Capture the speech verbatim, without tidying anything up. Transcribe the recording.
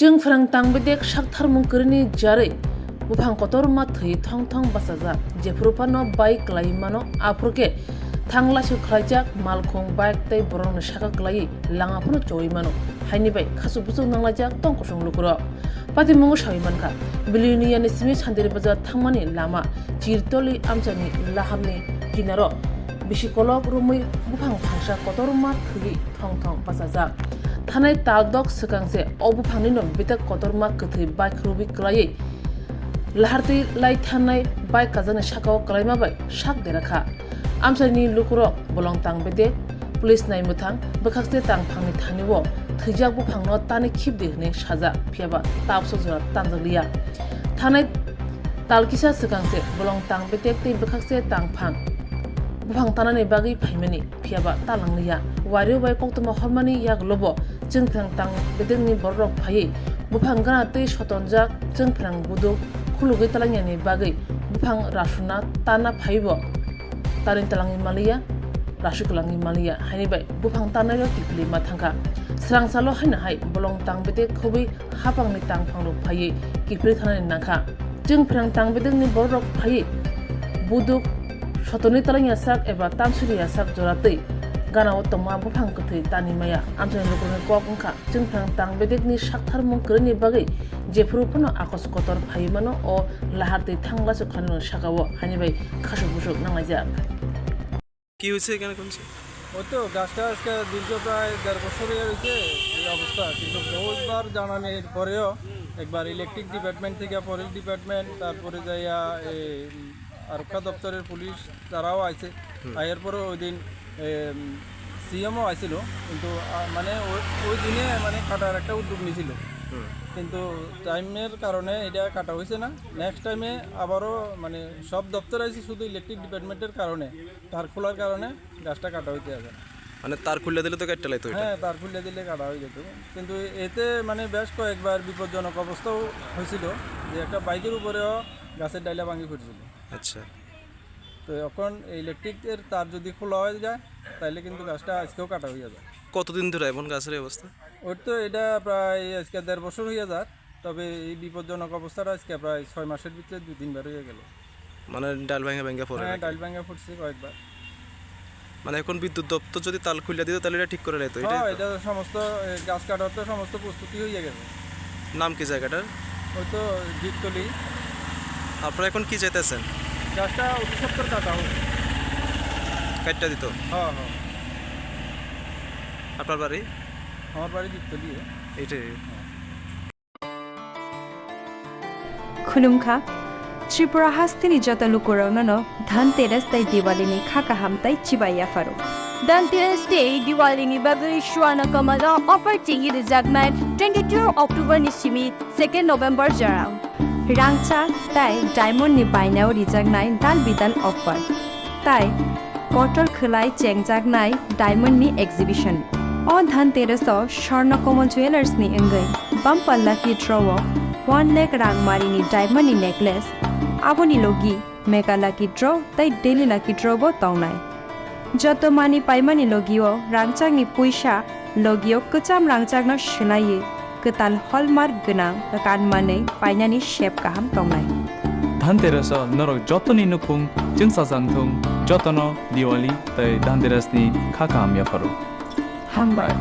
Chwngphrang tangbedek saktharmung kwrwini jarwi buphang kotorma thwi thong thong bachajak. Jephuru phano bai kwlai mano, aphuru khe thang laisu khlaijak malkhung, bike tei borokni saka kwlaiwi lama phano chowi mano. Haini bai khasuk busuk nanglaijak tong kusung lukurok. Patimungo sawi mankha, Bilonia ni simi Santiri Bazar thangmani lama Chirtoli amchaini lahamni kinaro bisi kolok romwi buphang phangsa kotorma thwi thong thong bachajak. Thanai tal dok swkang se o buphangni no betek kotorma kwthwi bai khurubwi kwlaiwi lahar twi lai thanai bai kajakni saka-o kwlaima bai sak dera kha. Amchaini lukurok bolong tang bedek, police nai mwthang bwkhakste tang phangni thani-o thwijak buphangno tani khibdi hwnwi sajak, phiyaba tabso jora tanjak liya. Thanai tal kisa swkang se bolong tang bedek tei bwkhakste tang phang buphang tanani bagwi phaimani, phiyaba talang liya. Wario bai koktwma hormani yagulo bo chwngphrang tang bedekni bororok phaiwi buphang gana tei sotonjak chwngphrang buduk khulugwi talangya ni bagwi buphang rasuna tana phaibo tanwi talangwi maliya, raswi kwlangwi maliya, haini bai buphang tannairok kiphilwi ma thangkha. Swrang salo haino hai bolong tang bedek khobwi hapangni tangphangrok phaiwi kiphilwi thanani nangkha. Chwngphrang tang bedekni bororok phaiwi buduk sotonwi talangya sak eba tansuri ya sak jora twi gana-o tongma buphang kwthwi tanwi maya. Amchaini lukurokni kok wngkha, chwngphrang tang bedekni saktharmung kwrwini bagwi jephuru phano akos kotor phaiwi mano o lahar twi thang laisu khlainani saka-o, haini bai khasuk busuk nanglaijak. কি হয়েছে এখানে কোন ছিল? ওই তো গাছটা আজকে দীর্ঘ প্রায় দেড় বছর হয়ে গেছে এই অবস্থা, কিন্তু বহুতবার জানানোর পরেও একবার ইলেকট্রিক ডিপার্টমেন্ট থেকে, ফরেস্ট ডিপার্টমেন্ট, তারপরে যাইয়া এই আরক্ষা দপ্তরের পুলিশ, তারাও আইছে। হুম। আয়ার পরে ওই দিন সিএমও আইছিল, কিন্তু আহ, মানে ওই ওই দিনে মানে কাটার একটা উদ্যোগ নিছিল। হুম। কিন্তু টাইমের কারণে এটা কাটা হয়েছে না। নেক্সট টাইমে আবারও মানে সব দপ্তর আইছে, শুধু ইলেকট্রিক ডিপার্টমেন্টের কারণে, তার খোলার কারণে গাছটা কাটা হইতে হবে না। মানে তার খুলে দিলে তো কেটে লাইতো এটা। হ্যাঁ, তার খুলে দিলে কাটা হয়ে যেত। কিন্তু এতে মানে বেশ কয়েকবার বিপজ্জনক অবস্থাও হয়েছিল, যে একটা বাইকের উপরেও গাছের ডাইলা ভাঙি পড়ছিল। আচ্ছা। তো এখন এই ইলেকট্রিকের তার যদি খোলা হয়ে যায়, তাহলে কিন্তু গাছটা আজকেও কাটা হয়ে যাবে। কতদিন ধরে এমন গাছের এই অবস্থা? ওর তো এটা প্রায় আজকে দেড় বছর হয়ে যার, তবে এই বিপজ্জনক অবস্থাটা আজকে প্রায় ছয় মাসের ভিতরে দুই তিনবার হয়ে গেল। মানে ডাল ভাঙা ভাঙা পড়ে হ্যাঁ, নাকি? ডাল ভাঙা পড়ছে কয়েকবার। মানে এখন বিদ্যুৎ দপ্তর যদি তাল খুলে দিত, তাহলে এটা ঠিক করে নিত, এটাই হ্যাঁ, তো? এটা সমস্ত, এ, গাছ কাটার তো সমস্ত প্রস্তুতি হয়ে গেছে। নাম কি জায়গাটার? ওই তো জিততলি। আপনারা এখন কি চাইতেছেন? গাছটা অতি সত্বর কাটা হোক। কাটটা দিত? হ্যাঁ, হ্যাঁ। আপনার বাড়ি? আমার বাড়ি জিততলি। এটাই। হ্যাঁ। Khulumkha, Tripura hasteni joto lukurokno no Dhanteras tei Diwali ni kha kaham tei chibai yapharo. Dhanteras tei Diwali ni bagwi Swarna Kamal o offer tigi rijaknai twenty two October ni simi second November jora. Rangchak tei diamond ni bainao rijaknai dal bidal offer. Tai kotor khwlai chengjaknai diamond ni exhibition. O Dhanteras o Swarna Kamal Jewellers ni wngwi bumper lucky draw o one lakh rang mari ni diamond ni necklace, aboni logi mega lucky draw tei daily lucky draw bo tongnai. Joto mani paimani logio rangchakni puisa logio kwcham rangchakno swlaiwi kwtal hallmark gwnang kanmanwi painani sep kaham tongnai. Dhanteras o norok jotoni nukhung chwngsajak thung, jotono Diwali tei Dhanteras ni kha kaham yapharo. Hambai.